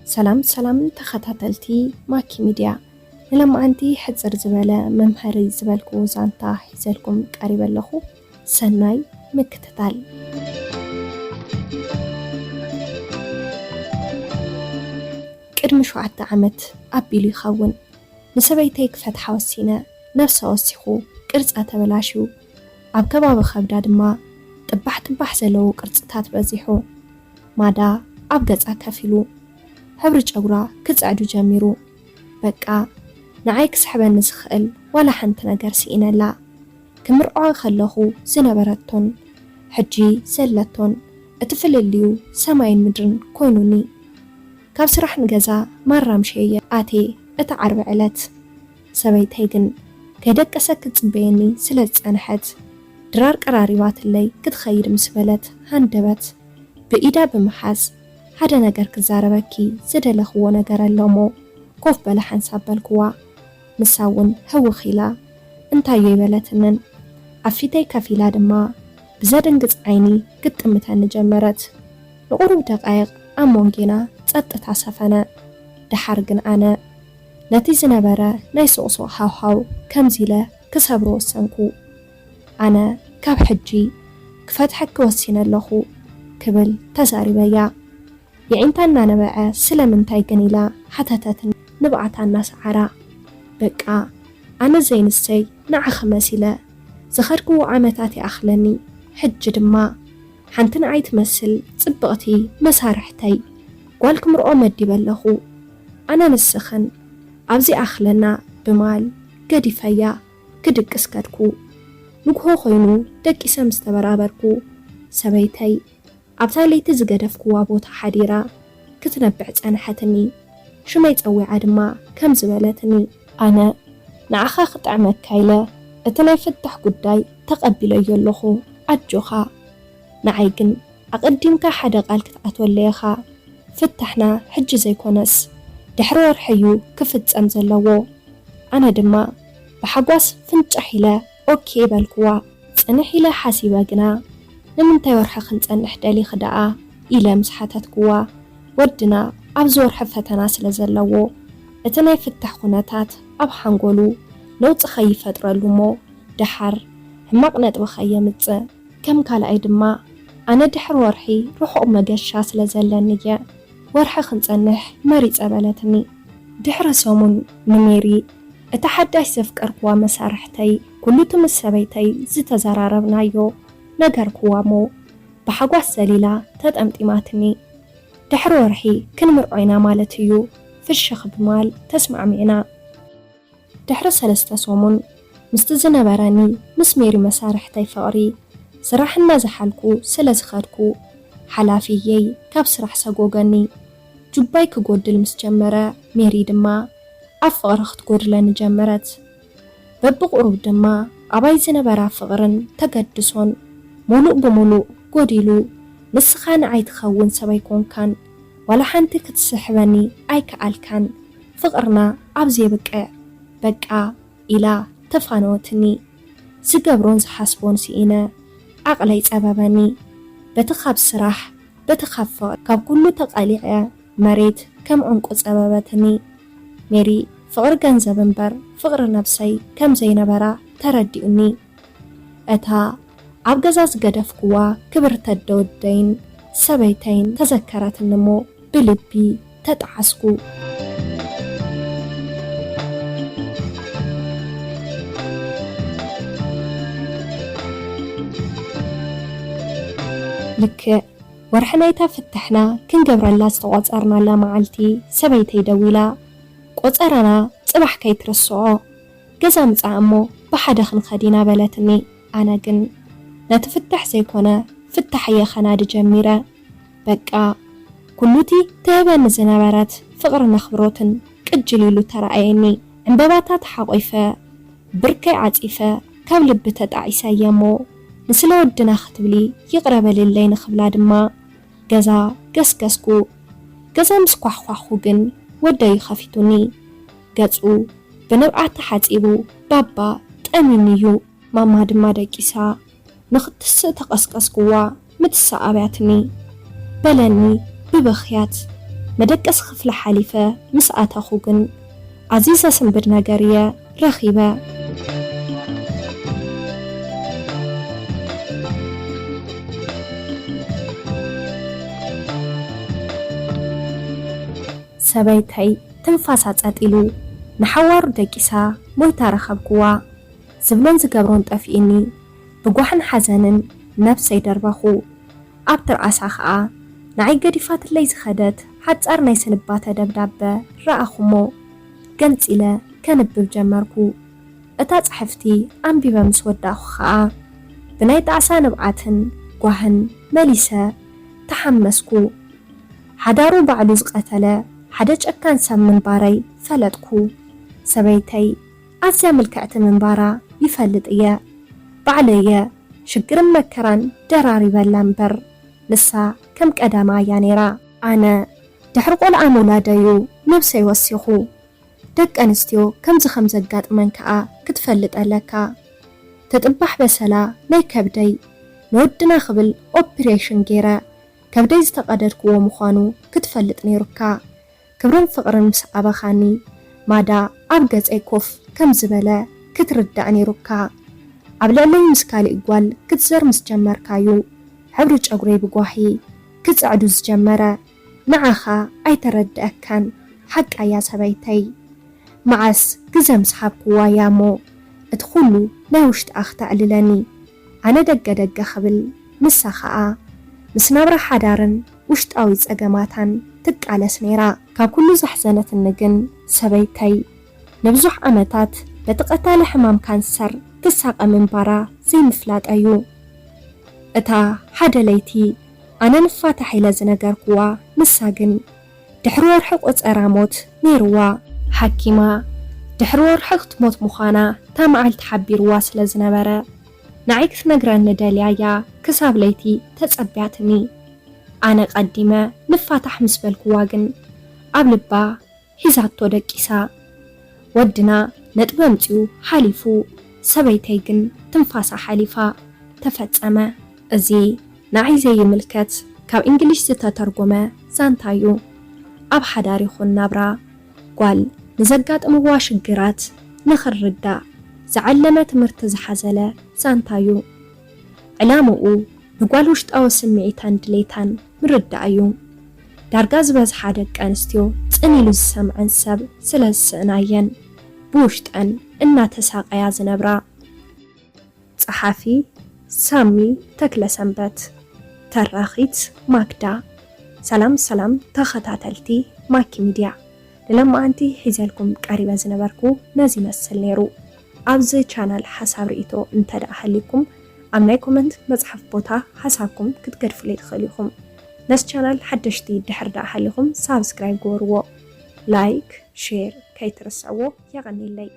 ሰላም ሰላም ተኸታተልቲ ማኪ ሚድያ፣ ንለማዓንቲ ሕጽር ዝበለ መምሃሪ ዝበልኩ ዛንታ ሒዘልኩም ቀሪበ ኣለኹ። ሰናይ ምክትታል። ቅድሚ ሸውዓተ ዓመት ኣቢሉ ይኸውን፣ ንሰበይተይ ክፈትሓ ወሲነ። ነብሳ ወሲኹ፣ ቅርጻ ተበላሽዩ፣ ኣብ ከባቢ ከብዳ ድማ ጥባሕ ጥባሕ ዘለዎ ቅርጽታት በዚሑ። ማዳ ኣብ ገጻ ከፊሉ፣ ሕብሪ ጨጉራ ክጽዕዱ ጀሚሩ። በቃ፣ ንዓይ ክስሕበኒ ዝኽእል ዋላ ሓንቲ ነገር ስኢነላ። ክምርዖ ከለኹ ዝነበረቶን ሕጂ ዘለቶን እቲ ፍልልዩ ሰማይን ምድርን ኮይኑኒ። ካብ ስራሕ ንገዛ ማራ ምሸየ ኣትየ እታ ዓርቢ ዕለት። ሰበይተይ ግን ከይደቀሰ ክትጽበየኒ ስለ ዝጸንሐት፣ ድራር ቀራሪባትለይ ክትኸይድ ምስ በለት ሃንደበት ብኢዳ ብምሓዝ፣ ሓደ ነገር ክዛረበኪ ዝደለኽዎ ነገር ኣሎ እሞ ኮፍ በሊ ሓንሳብ በልክዋ። ንሳ እውን ህውኽ ኢላ እንታዮ ኣይበለትንን። ኣብ ፊተይ ከፊላ ድማ ብዘደንግጽ ዓይኒ ክትጥምተኒ ጀመረት። ንቑሩብ ደቃይቕ ኣብ መንጎና ጸጥታ ሰፈነ። ደሓር ግን ኣነ ነቲ ዝነበረ ናይ ሱቕሱቕ ሃውሃው ከምዚ ኢለ ክሰብሮ ወሰንኩ። ኣነ ካብ ሕጂ ክፈትሐኪ ወሲነ ኣለኹ ክብል ተዛሪበያ። የዒንታ እናነበዐ ስለምንታይ ግን ኢላ ሓተተትኒ ንብዓታ እናሰዓራ። በቃ ኣነ ዘይንሰይ ንዓኺ መሲለ ዝኸድክዎ ዓመታት ይኣኽለኒ። ሕጂ ድማ ሓንቲ ንዓይ ትመስል ጽብቕቲ መሳርሕተይ ጓል ክምርዖ መዲበ ኣለኹ። ኣነ ንስኽን ኣብዚ ኣኽለና ብማል ገዲፈያ ክድቅስ ከድኩ። ንግሆ ኮይኑ ደቂሰ ምስ ተበራበርኩ ሰበይተይ ኣብታ ለይቲ ዝገደፍክዋ ቦታ ሓዲራ ክትነብዕ ጸንሐትኒ። ሽመይ ጸዊዓ ድማ ከምዚ በለትኒ። ኣነ ንዓኻ ክጥዕመካ ኢለ እቲ ናይ ፍታሕ ጉዳይ ተቐቢለዮ ኣለኹ። ኣጆኻ። ንዓይ ግን ኣቐዲምካ ሓደ ቃል ክትኣትወለይ ኢኻ። ፍታሕና ሕጂ ዘይኮነስ ድሕሪ ወርሒ እዩ ክፍጸም ዘለዎ። ኣነ ድማ ብሓጓስ ፍንጫሕ ኢለ ኦኬ በልክዋ። ጽንሕ ኢለ ሓሲበ ግና፣ ንምንታይ ወርሒ ክንጸንሕ ደሊኺ ደኣ? ኢለ ምስ ሓተትክዋ፣ ወድና ኣብዚ ወርሒ ፈተና ስለ ዘለዎ፣ እቲ ናይ ፍታሕ ኩነታት ኣብ ሓንጎሉ ነውጺ ከይፈጥረሉ እሞ ደሓር ሕማቕ ነጥቢ ከየምጽእ፣ ከም ካልኣይ ድማ ኣነ ድሕሪ ወርሒ ርሑቕ መገሻ ስለ ዘለኒ እየ ወርሒ ክንጸንሕ መሪጸ በለትኒ። ድሕሪ ሰሙን ንሜሪ እታ ሓዳሽ ዘፍቀርክዋ መሳርሕተይ ኩሉ እቲ ምስ ሰበይተይ ዝተዘራረብናዮ ነገርክዋ እሞ ብሓጓስ ዘሊላ ተጠምጢማትኒ። ድሕሪ ወርሒ ክንምርዖ ኢና ማለት እዩ ፍሽኽ ብማል ተስማዕሚዕና። ድሕሪ ሰለስተ ሰሙን ምስቲ ዝነበረኒ ምስ ሜሪ መሳርሕተይ ፍቕሪ ስራሕ እናዘሓልኩ ስለ ዝኸድኩ ሓላፊየይ ካብ ስራሕ ሰጎገኒ። ጁባይ ክጎድል ምስ ጀመረ ሜሪ ድማ ኣብ ፍቕሪ ክትጎድለኒ ጀመረት። በብቑሩብ ድማ ኣባይ ዝነበራ ፍቕርን ተገድሶን ሙሉእ ብሙሉእ ጎዲሉ። ንስኻ ንዓይ ትኸውን ሰብ ኣይኮንካን፣ ዋላ ሓንቲ ክትስሕበኒ ኣይከኣልካን፣ ፍቕርና ኣብ ዘይብቅዕ በቃ ኢላ ተፋነወትኒ። ዝገብሮን ዝሓስቦን ስኢነ ዓቕለይ ጸበበኒ። በቲ ካብ ስራሕ በቲ ካብ ፍቕሪ ካብ ኩሉ ተቓሊዐ መሬት ከም ዕንቁ ጸበበትኒ። ሜሪ ፍቕሪ ገንዘብ እምበር ፍቕሪ ነብሰይ ከም ዘይነበራ ተረዲኡኒ። እታ ኣብ ገዛ ዝገደፍክዋ ክብርቲ ኣደ ወደይን ሰበይተይን ተዘከረትኒ እሞ ብልቢ ተጠዓስኩ። ልክዕ ወርሒ ናይታ ፍታሕና ክንገብረላ ዝተቖጸርናላ መዓልቲ ሰበይተይ ደዊላ፣ "ቆጸራና ጽባሕ ከይትርስዖ፣ ገዛ ምጻእ እሞ ብሓደ ክንኸድ ኢና" በለትኒ። ኣነ ግን ነቲ ፍታሕ ዘይኮነ ፍታሕ እየ ከናዲ ጀሚረ። በቃ ኩሉቲ ትህበኒ ዝነበረት ፍቕርን ኣኽብሮትን ቅጅል ኢሉ ተራእየኒ። ዕምበባታት ሓቑፈ፣ ብርከይ ዓጺፈ፣ ካብ ልቢ ተጣዒሰ እየ እሞ፣ ንስለ ወድና ክትብሊ ይቕረ በልለይ ንኽብላ ድማ ገዛ ገስገስኩ። ገዛ ምስ ኳሕኳሕኩ ግን ወደይ ከፊቱኒ። ገጹ ብንብዓት ተሓጺቡ፣ "ባባ፣ ጠሚኒ እዩ፣ ማማ ድማ ደቂሳ፣ ንኽትስእ ተቐስቀስክዋ፣ ምትሳእ ኣብያትኒ" በለኒ ብብኽያት። መደቀሲ ክፍሊ ሓሊፈ ምስ ኣተኹ ግን ኣዝዩ ዘስንብድ ነገር እየ ረኺበ። ሰበይተይ ትንፋሳ ጸጥ ኢሉ፣ ንሓዋሩ ደቂሳ ሞይታ ረኸብኩዋ። ዝብሎን ዝገብሮን ጠፊኡኒ፣ ብጓሕን ሓዘንን ነብሰይ ደርበኹ። ኣብ ትርኣሳ ኸኣ ንዓይ ገዲፋትለይ ዝኸደት ሓጻር ናይ ስንባተ ደብዳበ ረኣኹሞ። ገንጺለ ከንብብ ጀመርኩ። እታ ጽሕፍቲ ኣንቢበ ምስ ወዳእኩ ኸኣ፣ ብናይ ጣዕሳ ንብዓትን ጓህን መሊሰ ተሓመስኩ። ሓዳሩ ባዕሉ ዝቐተለ ሓደ ጨካን ሰብ ምንባረይ ፈለጥኩ። ሰበይተይ ኣዝያ ምልክዕቲ ምንባራ ይፈልጥ እየ። ባዕለየ ሽግርን መከራን ደራሪበላ እምበር፣ ንሳ ከም ቀዳማ እያ ነይራ። ኣነ ድሕሪ ቆልዓ ምውላደዩ ነብሰይ ወሲኹ። ደቂ ኣንስትዮ ከምዚ ከም ዘጋጥመን ከኣ ክትፈልጥ ኣለካ። ትጥባሕ በሰላ ናይ ከብደይ ንወድና ክብል ኦፕሬሽን ገይረ ከብደይ ዝተቐደድክዎ ምዃኑ ክትፈልጥ ነይሩካ። ክብርን ፍቕርን ምስ ኣበኻኒ፣ ማዳ ኣብ ገጸይ ኮፍ ከም ዝበለ ክትርዳእ ነይሩካ። ኣብ ልዕለይ ምስ ካሊእ ጓል ክትዘር ምስ ጀመርካዩ፣ ሕብሪ ጨጉረይ ብጓሂ ክጽዕዱ ዝጀመረ። ንዓኻ ኣይተረድኣካን፣ ሓቃያ ሰበይተይ። መዓስ ግዘ ምስ ሃብክዋ እያ እሞ፣ እቲ ኩሉ ናይ ውሽጣ ክተዕልለኒ። ኣነ ደገ ደገ ክብል፣ ንሳ ኸኣ ምስ ናብራ ሓዳርን ውሽጣዊ ጸገማታን ትቃለስ ነይራ። ካብ ኩሉ ዘሕዘነትኒ ግን ሰበይተይ፣ ንብዙሕ ዓመታት በቲ ቀታሊ ሕማም ካንሰር ትሳቐ ምንባራ ዘይምፍላጠ እዩ። እታ ሓደ ለይቲ ኣነ ንፋታሕ ኢለ ዝነገርክዋ፣ ንሳ ግን ድሕሪ ወርሒ ቆጸራ ሞት ነይርዋ። ሓኪማ ድሕሪ ወርሒ ክትሞት ምዃና እታ መዓልቲ ሓቢርዋ ስለ ዝነበረ፣ ንዓይ ክትነግረኒ ደልያ እያ ክሳብ ለይቲ ተጸብያትኒ። ኣነ ቀዲመ ንፋታሕ ምስ በልክዋ ግን፣ ኣብ ልባ ሒዛቶ ደቂሳ። ወድና ነጥቢ ኣምጺኡ ሓሊፉ፣ ሰበይተይ ግን ትንፋሳ ሓሊፋ ተፈጸመ። እዚ ንዓይ ዘይምልከት ካብ እንግሊሽ ዝተተርጎመ ዛንታ እዩ። ኣብ ሓዳር ይኹን ናብራ ጓል ንዘጋጥምዋ ሽግራት ንኽርዳእ ዝዓለመ ትምህርቲ ዝሓዘለ ዛንታ እዩ። ዕላምኡ ንጓል ውሽጣዊ ስምዒታን ድሌታን ምርዳእ እዩ። ዳርጋ ዝበዝሓ ደቂ ኣንስትዮ ጽን ኢሉ ዝሰምዐን ሰብ ስለ ዝስእና እየን ብውሽጠን እናተሳቐያ ዝነብራ። ጸሓፊ ሳሚ ተክለሰንበት። ተራኺት ማክዳ። ሰላም ሰላም ተኸታተልቲ ማኪ ሚድያ፣ ንሎማዓንቲ ሒዘልኩም ቀሪበ ዝነበርኩ ነዚ ይመስል ነይሩ። ኣብዚ ቻናል ሓሳብ ርእይቶ እንተ ደኣ ሃልዩኩም፣ ኣብ ናይ ኮመንት መጽሓፍ ቦታ ሓሳብኩም ክትገድፉለይ ትኽእሉ ኢኹም። ነዚ ቻናል ሓደሽቲ ድሕር ደኣ ሃሊኹም ሳብስክራይብ ግበርዎ። ላይክ፣ ሼር ከይትርስዕዎ። የቐንየለይ።